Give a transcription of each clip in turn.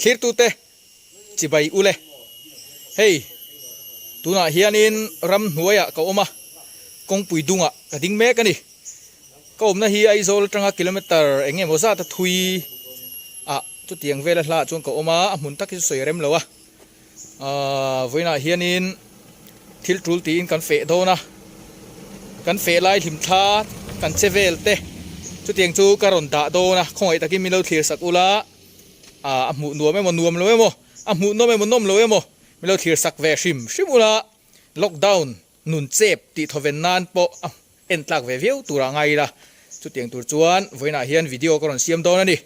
Thlirtute chibai ule. Hei tunah hianin ramhnuaiah ka awm a, kawngpui dungah ka ding mek a ni. Ka awmna hi Aizawl atanga kilometre eng emaw zat a thui ah chutiang vela hlaah chuan ka awm a, a hmun tak hi chu sawi rem lo a. Aaa vawiinah hianin thil tul tiin kan feh dawn a, kan feh lai hlim thla kan che vel te chutiang chu ka rawn dah dawn a, khawngaih takin min lo thlir sak ula aa a hmuh nuam emaw nuam lo emaw a hmuh nawm emaw nawm lo emaw min lo thlir sak ve hrim hrim ula lockdown nun chep tih thawven nan pawh a en tlak ve viau tur ah ngai ila chutiang tur chuan vawiinah hian video ka rawn siam dawn a ni.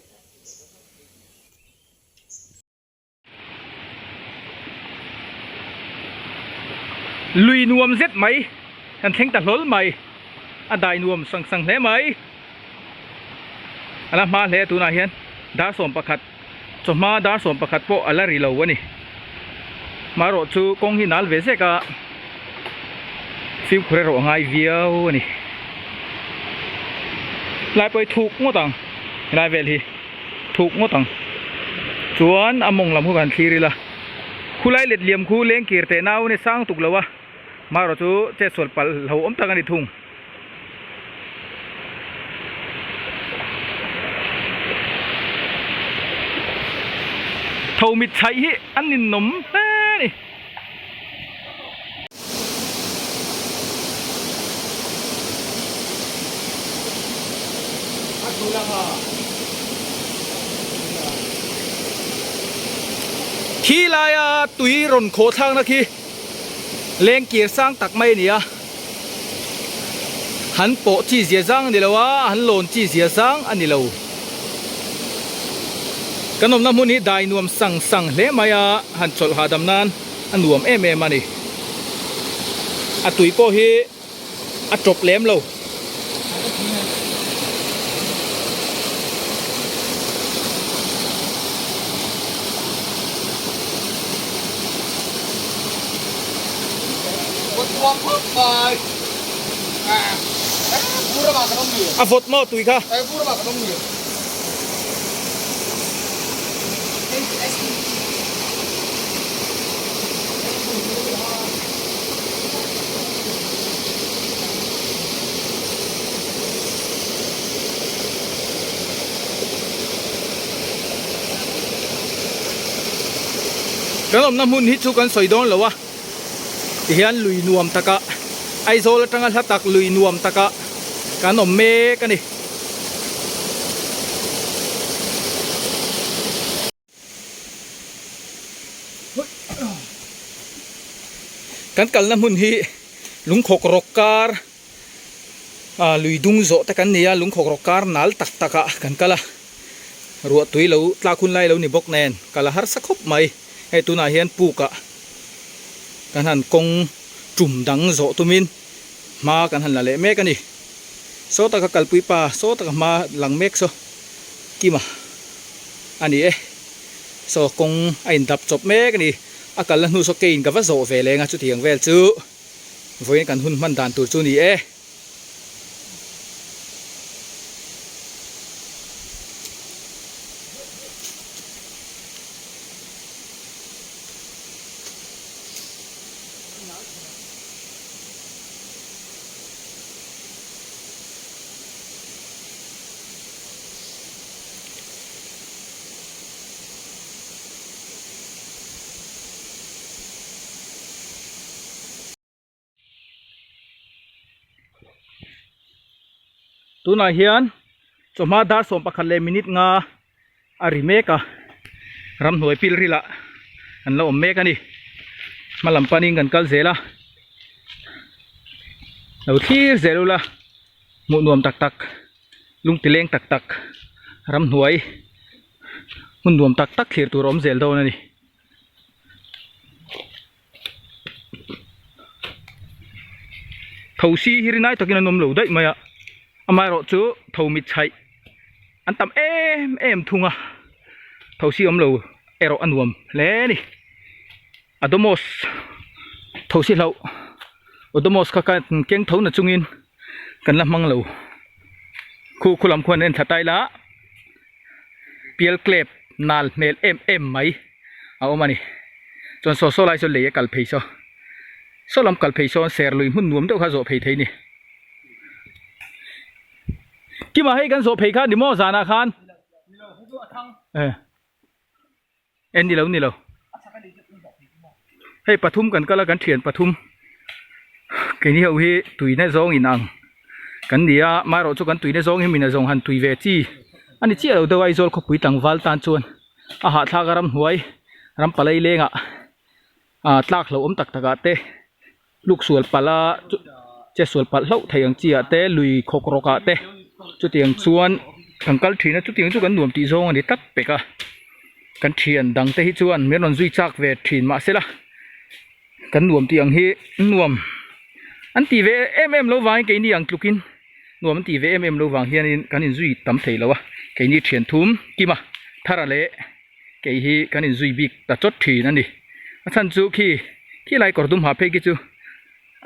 Lui nuam zet mai kan thleng ta hlawl mai a dai nuam sang sang hle mai a la hma hle a tunah hian dar 11 chawhma dar 11 pawh a la ri lo a ni marawh chu kawng hi nal ve zek a fimkhur erawh a ngai viau a ni lai pawh hi thuk ngawt ang helai vel hi. Thuk ngawt ang. Chuan a mawng lam khu kan thlir ila. Khulai let liam khu leng kir teh nau ni sang tuk lo a. Marawh chu chetsual palh lo awm tak a ni thung. Tho mit chhaih hi a ninawm hle a ni. Khi laia tui rawn khawh thlakna khi leng kir sang tak mai a ni a, han pawh chi zia zang a ni lo a, han lawn chi zia zang a ni lo. Kan awmna hmun hi dai nuam sang sang hle mai a, han chawlh hahdam nan a nuam em em a ni. A tui pawh hi a tawp lem lo. A vawt maw tui kha? Kan awmna hmun hi chu kan sawi dawn lo a tihian lui nuam takah Aizawl atanga hla tak lui nuam takah kan awm mek a ni. Kan kalna hmun hi lungkhawk rawk kar ah lui dung zawh te kan ni a lungkhawk rawk kar nal tak tak ah kan kal a ruah tui lo tlak hun lai lo ni bawk nen kal a harsa khawp mai hei tunah hian puk ah kan han kawng tum dang zawh tumin hma kan han la leh mek a ni saw taka kalpui pa saw taka hma lang mek saw kima. A ni e, saw kawng a indap chawp mek a ni. A kalna hnu saw keiin ka va zawh ve leng a, chutiang vel chu vawiin kan hun hman dan tur chu a ni e. Tunah hian chawhma dar 11 leh minute nga a ri mek a ramhnuai pil ril ah an la awm mek a ni hma lam panin kan kal zel a lo thlir zel ula hmuh nuam tak tak. Lungti leng tak tak ramhnuai hmun nuam tak tak thlir tur a awm zel dawn a ni. Thosi hi rinai takin an awm lo daih mai a amaherawh chu tho mit chhaih an tam em em thung a thosi awm lo erawh a nuam hle a ni. Adomos thosi hlauh Odomos kha khan keng tho na chungin kan la hmang lo khu khu lam khuan en thla tai la pial klep. nal hmel em em mai a awm a ni. Chuan saw saw lai sawn lei a kal phei saw saw lam kal phei sawn ser lui hmun nuam deuh kha zawh phei thei a ni. Kima hei kan zawh phei kha ni maw zanah khan? E ni lo ni lo. Hei pathum kan kal a kan thian pathum keini ho hi tuina zawng in ang kan ni a marawh chu kan tuina zawng hi mina zawng han tui ve chi a ni chiah lo deuh a Aizawl khawpui tlangval tan chuan a hahthlak a ramhnuai ram palai lengah ah tlak hlauhawm tak tak ah te hluk sual palh a che sual palh hlauh thei ang chi ah te lui khawk rawk ah te chutiang chuan kan kal thin a chutiang chu kan nuam tih zawng a ni tlat pek a kan thian dang te hi chuan min rawn zui chak ve thin mahsela kan nuam tih ang hi nuam an tih ve em em lo vangin keini ang tlukin nuam an tih ve em em lo vang hianin kan inzui tam thei lo a keini thian thum kima thara leh. Kei hi kan inzui bik ta chawt thin a ni. A chhan chu khi khi lai kawr dum ha phei khi chu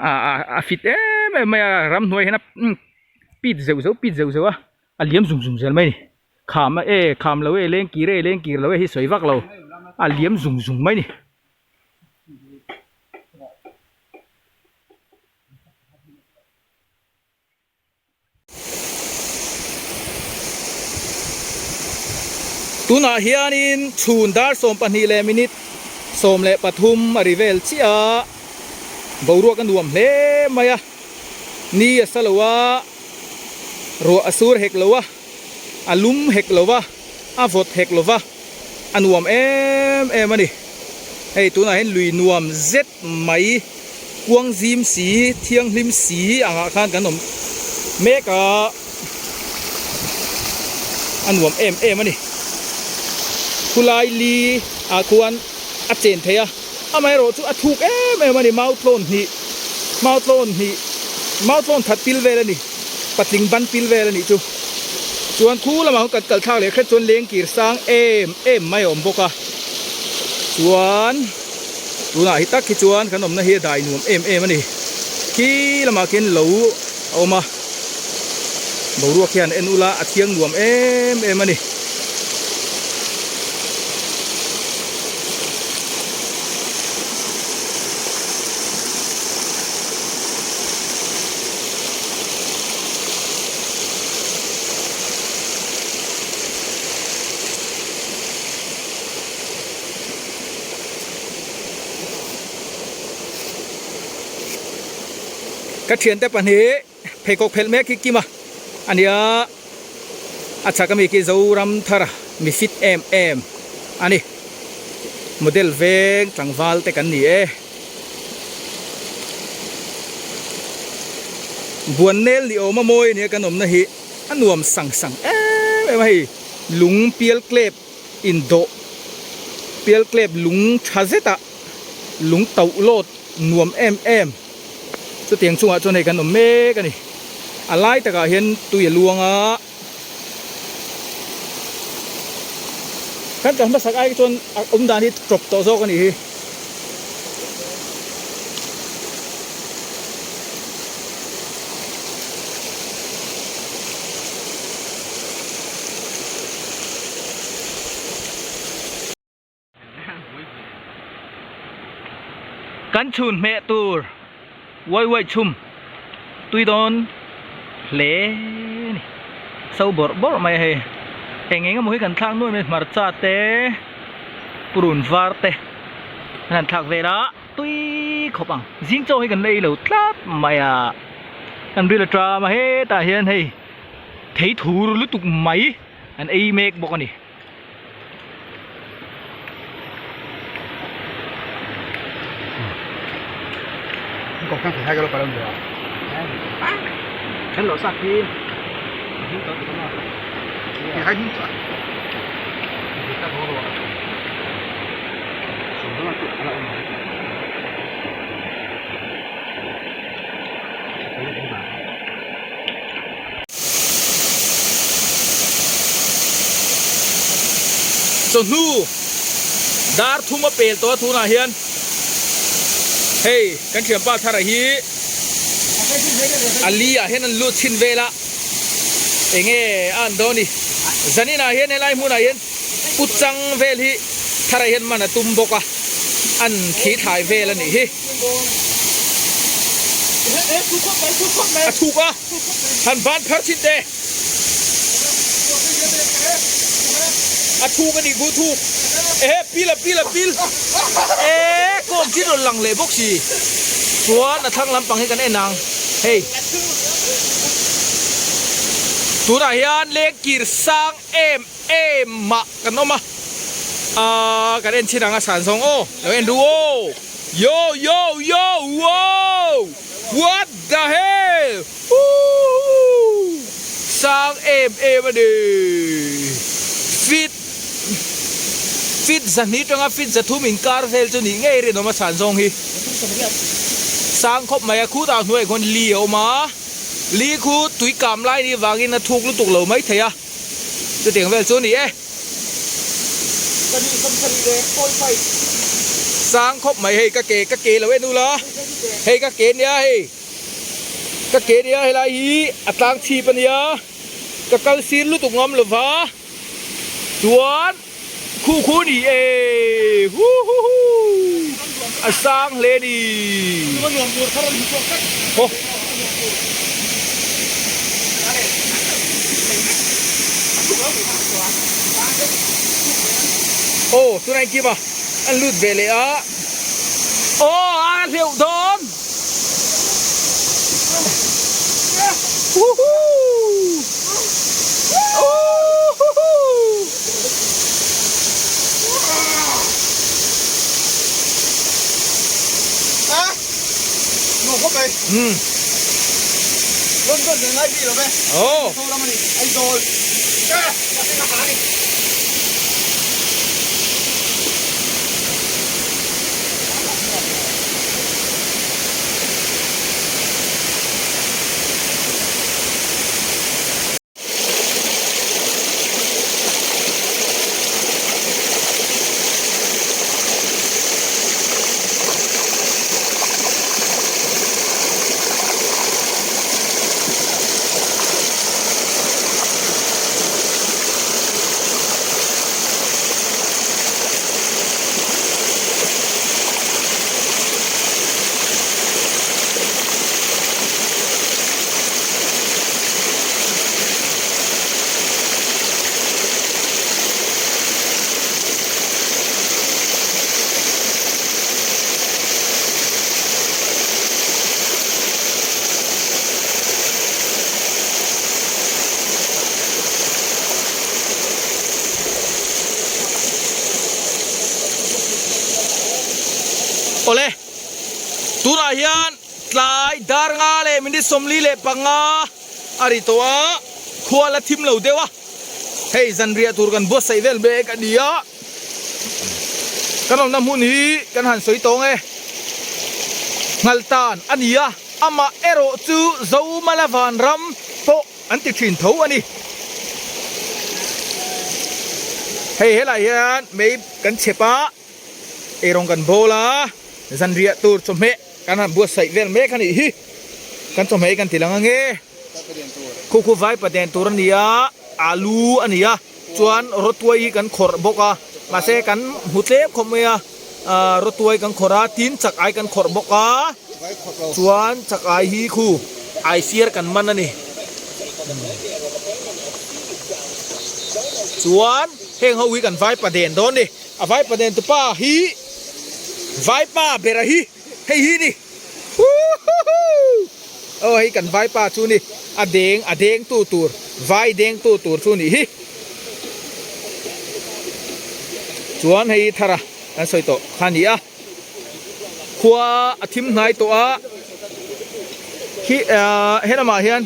a a a fit em em mai a ramhnuai hian a pit zeuh zeuh pit zeuh zeuh a a liam zung zung zel mai a ni. Kham a e kham lo e leng kir e leng kir lo e hi sawi vak lo a liam zung zung mai a ni. Tunah hianin chhun dar 12 leh minute 13 a ri vel chiah a, boruak a nuam hle mai a, ni a sa lo a, ruah a sur hek lo a, a lum hek lo va, a vawt hek lo va, a nuam em em a ni. Hei tunah hian lui nuam zet mai kuang zim si thianghlim si angah khan kan awm mek a a nuam em em a ni khulai li ah khuan a chen thei a amaherawh chu a thuk em em a ni mau tlawn hnih mau tlawn hnih mau tlawn khat pil vel a ni patling ban pil vel a nih chu chuan khu lamah khan kan kal thlak leh hret chuan lengkir sang em em mai a awm bawk a chuan. Tunah hi tak hi chuan kan awmna hi a dai nuam em em a ni. Khi lamah khian lo a awm a, boruak hian en ula a thiang nuam em em a ni. Ka thiante pahnih pheikhawk phelh mek hi Kim a a nia a chhak ami khi Zoram thar mi fit em em a ni model veng tlangval te kan ni e Buannel ni awm a mawi a nia kan awmna hi a nuam sang sang em em a hei lung pial klep indawh pial klep lung tha zet ah lung tauh lawt nuam em em chutiang chungah chuan hei kan awm mek a ni a lai takah hian tui a luang a kan kal hmasak ai chuan a awm dan hi tawp tawh zawk a nih hi. Kan chhun hmeh tur uai uai chhum tui dawn hle a ni so bawrh bawrh mai a hei eng eng emaw hi kan thlak nuai mai hmarcha te purun var te an han thlak vel a tui khawp ang zing chaw hi kan la ei lo tlat mai a kan ril a tram a hetah hian hei thei thur lutuk mai an ei mek bawk a ni. Chawhnu dar thum a pel tawh a tunah hian hei kan thianpa thara hi a li ah hian an lut chhin vel a enge a an dawn ni. Zaninah hian helai hmunah hian pu chang vel hi thar ah hian man a tum bawk a, an thli thlai vel a nih hi. A thuk a, han ban phar chhin teh. A thuk a nih khu thuk. Ehe pil a pil a pil. Eee kawm chin rawn lang leh bawk si. Chuan a thlang lampang hi kan en ang. Hei. Tunah hian lengkir sang em em mah kan awm a. Aaa kan en chin ang a san zawng aw. Lo en ru aw. Yo yo yo wow! What the hell! Woohoo! Sang em em a ni. Fit fit zahnih tanga fit zathum inkar vel chu nih ngei rinawm a chhan zawng hi. Sang khawp mai a, khutah hnuaiah khuan li a awm a, li khu tui kam lai ni vangin a thuk lutuk lo mai thei a, chutiang vel chu a ni e. Sang khawp mai hei ka ke ka ke lo en ula, hei ka ke nia hei, ka ke nia helai hi a tlang chhip a nia, ka kal sir lutuk ngam lova. Chuan khu khu ni e hu hu hu a sang hle ni. Haw. Aw tunah engkim a an lut ve leh a aw a hleuh dawn. Awle, tunah hian tlai dar nga leh minute 45 a ri tawh a, khua la thim lo deuh a, hei zanriah tur kan buatsaih vel mek a ni a, kan awmna hmun hi kan han sawi tawng e, Nghaltan a ni a, amah erawh chu Zomala Vanram pawh an ti thin tho a ni. Hei helai hian mei kan chhep a, eirawng kan bawl a, zanriah tur chawhmeh kan han buatsaih vel mek a nih hi. Kan chawhmeh hi kan ti lang ange. Khu khu vai paden tur a ni a, alu a ni a, chuan rawtuai hi kan khawrh bawk a, mahse kan hmu tlem khawp mai a, rawtuai kan khawrh a, tin chak ai kan khawrh bawk a. Chuan chak ai hi khu ai fiar kan man a ni. Chuan heng ho hi kan vaipa den dawn ni. A vaipa den tupa hi vaipa bera hi hei hi ni. Aw hei kan vaipa chu ni. A deng a deng tu tur vai deng tu tur chu nih hi. Chuan hei hi thar a kan sawi tawh kha a ni a. Khua a thim hnai tawh a, khi ahh he lamah hian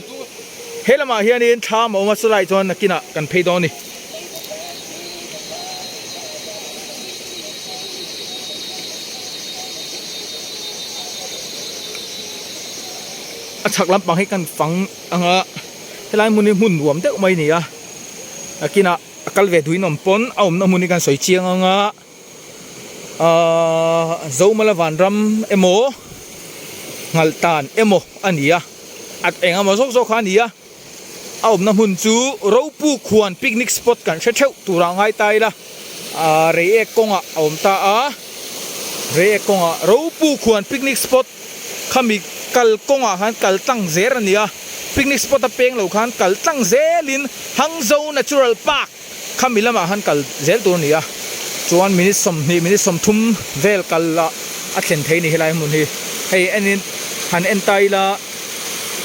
he lamah hianin thlam a awm a chulaiah chuan nakinah kan phei dawn a ni. A chhak lampang hi kan fang ang a, helai hmun hi hmun nuam deuh mai a ni a, nakinah a kal ve duhin awm pawn a awmna hmun hi kan sawi chiang ang a. Ahh Zomala Vanram emaw Nghaltan emaw a ni a, at eng emaw zawk zawk kha a ni a. A awmna hmun chu Ropu khuan picnic spot kan hre theuh turah ngai ta ila ah Reiek kawngah a awm ta a, Reiek kawngah Ropu khuan picnic spot khami kal kawngah khan kal tlang zel a ni a, picnic spot a peng lo khan kal tlang zelin Hangzhou Natural Park khami lamah khan kal zel tur a ni a, chuan minute 20 minute 30 vel kal ah a thlen thei a ni helai hmun hi, hei enin han en ta ila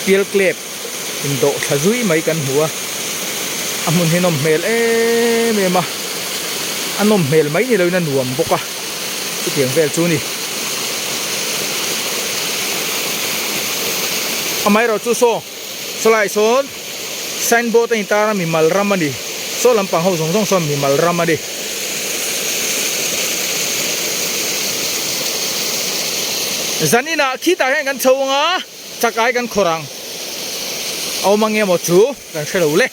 pialklep indawh thla zui mai kan hmu a, a hmun hi nawm hmel em em a, a nawm hmel mai ni loin a nuam bawk a, chutiang vel chu a ni. Amaherawhchu saw sawlai sawn sign board a intar a mimal ram a ni, saw lampang ho zawng zawng sawn mimal ram a ni. Zaninah khitah hian kan chho ang a. Chakai kan khawr ang. A awm ang emaw chu kan hre lo le.